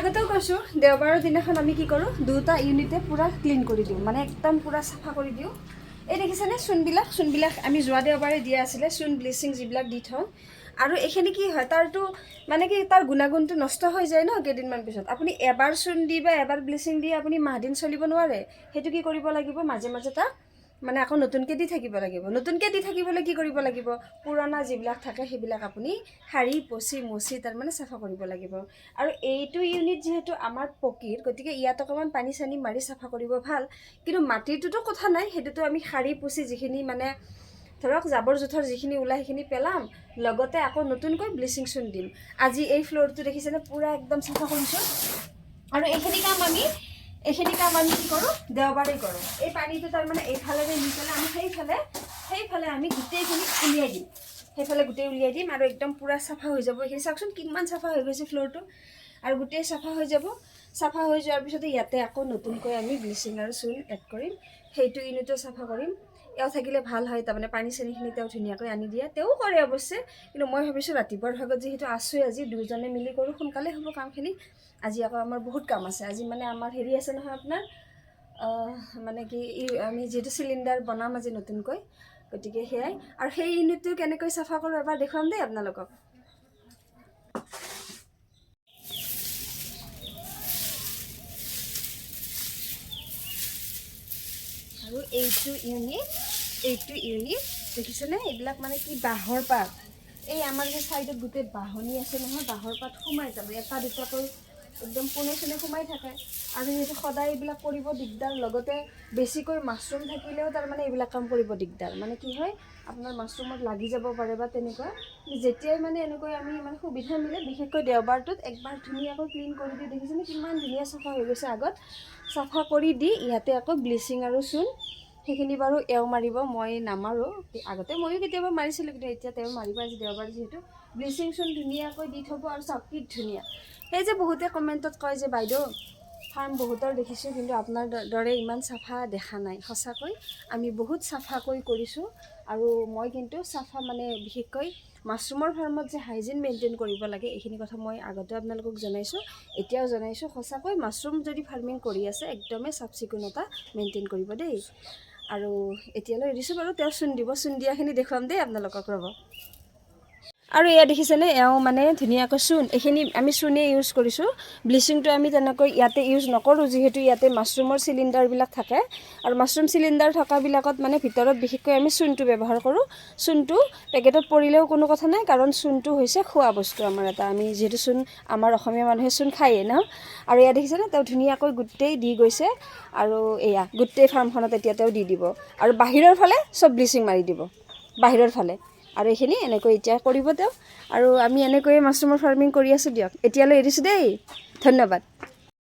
আগতেও কৈছোঁ, দেওবাৰৰ দিনাখন আমি কি কৰোঁ, দুটা ইউনিটে পূৰা ক্লিন কৰি দিওঁ, মানে একদম পূৰা চাফা কৰি দিওঁ। এই দেখিছেনে চূণবিলাক? চূণবিলাক আমি যোৱা দেওবাৰে দিয়া আছিলে, চূণ ব্লিচিং যিবিলাক দি থওঁ। আৰু এইখিনি কি হয়, তাৰতো মানে কি তাৰ গুণাগুণটো নষ্ট হৈ যায় ন কেইদিনমান পিছত। আপুনি এবাৰ চূণ দি বা এবাৰ ব্লিচিং দি আপুনি মাহ দিন চলিব নোৱাৰে। সেইটো কি কৰিব লাগিব, মাজে মাজে তাক মানে আকৌ নতুনকৈ দি থাকিব লাগিব। নতুনকৈ দি থাকিবলৈ কি কৰিব লাগিব, পুৰণা যিবিলাক থাকে সেইবিলাক আপুনি সাৰি পচি মচি তাৰমানে চাফা কৰিব লাগিব। আৰু এইটো ইউনিট যিহেতু আমাৰ পকীৰ, গতিকে ইয়াত অকণমান পানী চানী মাৰি চাফা কৰিব ভাল। কিন্তু মাটিৰটোতো কথা নাই, সেইটোতো আমি সাৰি পুচি যিখিনি মানে ধৰক জাবৰ জোঁথৰ যিখিনি ওলায় সেইখিনি পেলাম, লগতে আকৌ নতুনকৈ ব্লিচিং চূণ দিম। আজি এই ফ্ল'ৰটো দেখিছেনে, পূৰা একদম চাফা কৰিছোঁ। আৰু এইখিনি কাম আমি কি কৰোঁ, দেওবাৰেই কৰোঁ। এই পানীটো তাৰমানে এইফালেৰে নি পেলাই আমি সেইফালে আমি গোটেইখিনি উলিয়াই দিম, সেইফালে গোটেই উলিয়াই দিম আৰু একদম পূৰা চাফা হৈ যাব। এইখিনি চাওকচোন কিমান চাফা হৈ গৈছে ফ্ল'ৰটো, আৰু গোটেই চাফা হৈ যাব। চাফা হৈ যোৱাৰ পিছতে ইয়াতে আকৌ নতুনকৈ আমি ব্লিচিং আৰু চূণ এড কৰিম, সেইটো ইউনিটো চাফা কৰিম। এওঁ থাকিলে ভাল হয়, তাৰমানে পানী চানীখিনি তেওঁ ধুনীয়াকৈ আনি দিয়ে, তেওঁ কৰে অৱশ্যে। কিন্তু মই ভাবিছোঁ ৰাতিপুৱাৰ ভাগত যিহেতু আছোঁৱেই, আজি দুয়োজনে মিলি কৰোঁ, সোনকালে হ'ব কামখিনি। আজি আকৌ আমাৰ বহুত কাম আছে। আজি মানে আমাৰ হেৰি আছে নহয় আপোনাৰ, মানে কি আমি যিহেতু চিলিণ্ডাৰ বনাম আজি নতুনকৈ, গতিকে সেয়াই। আৰু সেই ইউনিটটো কেনেকৈ চাফা কৰোঁ এবাৰ দেখুৱাম দেই আপোনালোকক। আৰু এইটো ইউনিট দেখিছেনে, এইবিলাক মানে কি বাঁহৰ পাত। এই আমাৰ যে ছাইডত গোটেই বাঁহনি আছে নহয়, বাঁহৰ পাত সোমাই যাব এটা দুটাকৈ একদম পোনে চোনে সোমাই থাকে। আৰু যিহেতু সদায় এইবিলাক কৰিব দিগদাৰ, লগতে বেছিকৈ মাছৰুম থাকিলেও তাৰমানে এইবিলাক কাম কৰিব দিগদাৰ। মানে কি হয়, আপোনাৰ মাছৰুমত লাগি যাব পাৰে বা তেনেকুৱা। যেতিয়াই মানে এনেকৈ আমি মানে সুবিধা মিলে, বিশেষকৈ দেওবাৰটোত একবাৰ ধুনীয়াকৈ ক্লিন কৰি দি, দেখিছেনে কিমান ধুনীয়া চাফা হৈ গৈছে আগত। চাফা কৰি দি ইয়াতে আকৌ ব্লিচিং আৰু চূণ সেইখিনি বাৰু এওঁ মাৰিব, মই নামাৰোঁ। আগতে ময়ো কেতিয়াবা মাৰিছিলোঁ, কিন্তু এতিয়া তেওঁ মাৰিব আজি দেওবাৰ যিহেতু। ব্লিচিং চূণ ধুনীয়াকৈ দি থ'ব। আৰু চাওক কি ধুনীয়া। সেই যে বহুতে কমেণ্টত কয় যে বাইদেউ ফাৰ্ম বহুতৰ দেখিছোঁ, কিন্তু আপোনাৰ দৰে ইমান চাফা দেখা নাই। সঁচাকৈ আমি বহুত চাফাকৈ কৰিছোঁ। আৰু মই কিন্তু চাফা মানে বিশেষকৈ মাছৰুমৰ ফাৰ্মত যে হাইজিন মেইনটেইন কৰিব লাগে, এইখিনি কথা মই আগতেও আপোনালোকক জনাইছোঁ, এতিয়াও জনাইছোঁ। সঁচাকৈ মাছৰুম যদি ফাৰ্মিং কৰি আছে, একদমেই চাফ চিকুণতা মেইনটেইন কৰিব দেই। আৰু এতিয়ালৈ এৰিছোঁ বাৰু, তেওঁ চূণ দিব, চূণ দিয়াখিনি দেখুৱাম দেই আপোনালোকক, ৰ'ব। আৰু এয়া দেখিছেনে, এওঁ মানে ধুনীয়াকৈ চূণ, এইখিনি আমি চূণেই ইউজ কৰিছোঁ। ব্লিচিংটো আমি তেনেকৈ ইয়াতে ইউজ নকৰোঁ, যিহেতু ইয়াতে মাছৰুমৰ চিলিণ্ডাৰবিলাক থাকে। আৰু মাছৰুম চিলিণ্ডাৰ থকাবিলাকত মানে ভিতৰত বিশেষকৈ আমি চূণটো ব্যৱহাৰ কৰোঁ। চূণটো পেকেটত পৰিলেও কোনো কথা নাই, কাৰণ চূণটো হৈছে খোৱা বস্তু আমাৰ এটা। আমি যিহেতু চূণ, আমাৰ অসমীয়া মানুহে চূণ খায়েই ন। আৰু এয়া দেখিছেনে, তেওঁ ধুনীয়াকৈ গোটেই দি গৈছে। আৰু এয়া গোটেই ফাৰ্মখনত এতিয়া তেওঁ দি দিব। আৰু বাহিৰৰ ফালে চব ব্লিচিং মাৰি দিব বাহিৰৰ ফালে। আৰু এইখিনি এনেকৈ এতিয়া কৰিব তেওঁ। আৰু আমি এনেকৈয়ে মাছৰুমৰ ফাৰ্মিং কৰি আছোঁ দিয়ক। এতিয়ালৈ এৰিছোঁ দেই, ধন্যবাদ।